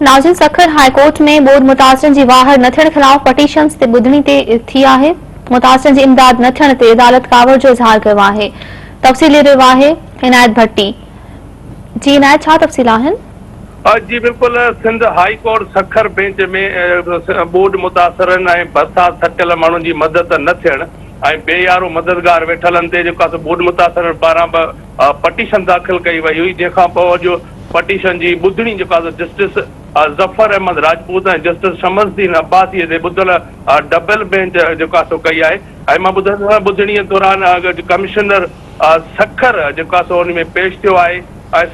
ناظرين Sukkur high court ۾ ٻوڏ متاثرن جي واهر نه ٿيڻ خلاف پٽيشنز تي ٻڌڻي تي ٿي آهي متاثرن جي امداد نه ٿيڻ تي عدالت ڪاوڙ جو اظهار ڪيو آهي تفصيل ڏئي رهيو آهي عنايت ڀٽي جي عنايت ڇا تفصيل آهن؟ جي بلڪل Sindh high court Sukkur bench ۾ ٻوڏ متاثرن ۽ برسات سٽيل ماڻهن جي مدد نه ٿيڻ ۽ بي يارو مددگار ويٺلن تي جيڪو آهي سو ٻوڏ متاثرن پاران به پٽيشن داخل ڪئي وئي هئي جنهن کان پوء اڄ پٽيشن جي ٻڌڻي جيڪو آهي سو جسٽس ظفر احمد راجپوت ۽ جسٽس شمس الدين عباسي تي ٻڌل ڊبل بينچ جيڪو آهي سو ڪئي آهي ۽ مان ٻڌايان ته ٻڌڻي دوران ڪمشنر سکر جيڪو آهي سو ان ۾ پيش ٿيو آهي ۽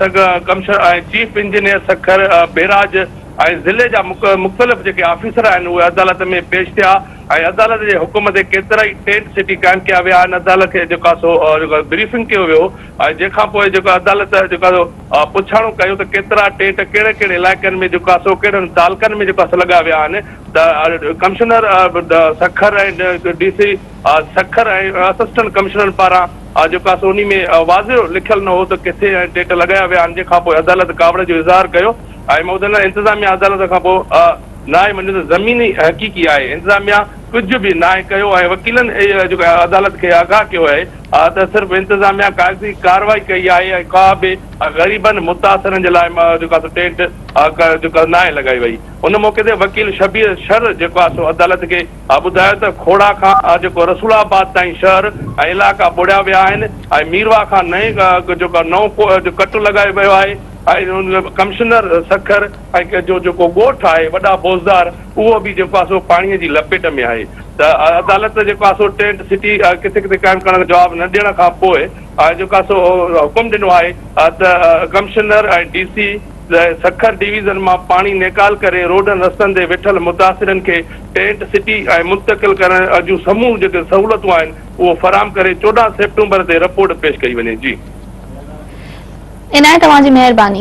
commissioner ۽ chief engineer Sukkur barrage ۽ ضلعي جا مختلف جيڪي آفيسر آهن اهي عدالت ۾ پيش ٿيا ۽ عدالت جي حڪم تي ڪيترائي ٽينٽ سٽي قائم ڪيا ويا آهن عدالت کي جيڪو آهي سو بريفنگ ڪيو ويو ۽ جنهن کان پوء جيڪو عدالت جيڪو آهي سو پڇاڻو ڪيو ته ڪيترا ٽينٽ ڪهڙي ڪهڙي علائقن ۾ جيڪو آهي سو ڪهڙن تعلقن ۾ جيڪو آهي سو لڳايا ويا آهن ته commissioner Sukkur ۽ D C Sukkur ۽ assistant commissioner پاران جيڪو آهي سو انهي ۾ واضح لکيل نه هو ته ڪٿي ۽ ٽينٽ لڳايا ويا آهن جنهن کان پوء عدالت ڪاوڙ جو اظهار ڪيو ۽ مودنا انتظاميا عدالت کان پوء ناهي مڃيو ته زمين ئي حقيقي آهي انتظاميا ڪجهه به ناهي ڪيو ۽ وڪيلن جيڪو عدالت کي آگاهه ڪيو آهي ته صرف انتظاميا ڪاغذي ڪارروائي ڪئي آهي ۽ ڪا به غريبن متاثرن جي لاء جيڪو آهي سو ٽينٽ جيڪو ناهي لڳائي وئي ان موقعي تي وڪيل شبير شر جيڪو آهي سو عدالت کي ٻڌايو ته کوڙا کان جيڪو رسول آباد تائين شهر ۽ علائقا ٻوڙيا ويا آهن ۽ ميرواهه کان نئين جيڪو نئون ڪٽ لڳايو ويو آهي ۽ ڪمشنر سکر ۽ جو جيڪو ڳوٺ آهي وڏا بوزدار اهو به جيڪو آهي سو پاڻي جي لپيٽ ۾ آهي ته عدالت جيڪو آهي سو ٽينٽ سٽي ڪٿي ڪٿي قائم ڪرڻ جو جواب نه ڏيڻ کان پوء جيڪو آهي سو حڪم ڏنو آهي ته commissioner ۽ D C Sukkur division مان پاڻي نيڪال ڪري روڊن رستن تي ويٺل متاثرن کي ٽينٽ سٽي ۽ منتقل ڪرڻ جون سموريون جيڪي سهولتون آهن اهو فراهم ڪري 14 سيپٽمبر تي رپورٽ پيش ڪئي وڃي جي. عنايت اوهان جي مهرباني.